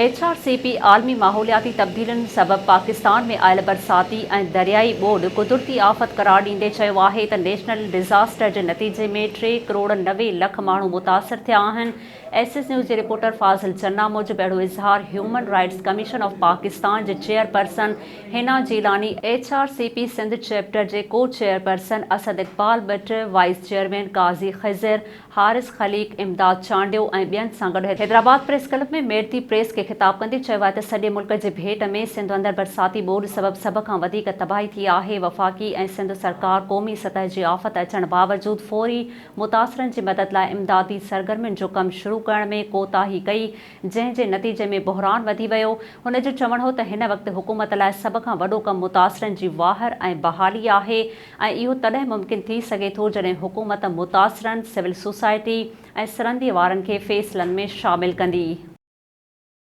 H R C P عالمي ماحولياتي تبديلين سبب پاڪستان ۾ آيل برساتي ۽ دريائي ٻوڏ قدرتي آفت قرار ڏيندي چيو آهي ته نيشنل ڊزاسٽر جي نتيجي ۾ ٽي ڪروڙ 90 لک ماڻهو متاثر ٿيا آهن. ايس ايس نيوز جي رپورٽر فاضل چنا موجب اهڙو اظهار human rights commission of Pakistan جي chairperson Hina Jilani, H R C P Sindh chapter جي co chairperson Asad Iqbal Butt, vice chairman Qazi Khizar, Haris Khaliq, Imdad Chandio ۽ ٻين سان گڏ Hyderabad press club ۾ ميڙتي press کي خطاب ڪندي چيو آهي ته سڄي ملڪ جي ڀيٽ ۾ سنڌ اندر برساتي ٻوڏ سبب سڀ کان وڌيڪ تباهي ٿي آهي، وفاقي ۽ سنڌ سرڪار قومي سطح جي آفت اچڻ باوجود فوري متاثرن جي مدد لاء امدادي سرگرمين جو ڪم شروع ڪرڻ ۾ ڪوتاهي ڪئي جنهن جي نتيجي ۾ بحران وڌي ويو، هن جو چوڻ هو ته هن وقت حڪومت لاء سڀ کان وڏو ڪم متاثرن جي واهر ۽ بحالي آهي ۽ اهو تڏهن ممڪن ٿي سگهي ٿو جڏهن حڪومت متاثرن، سول سوسائٽي ۽ سرندي وارن کي فيصلن ۾ شامل ڪندي.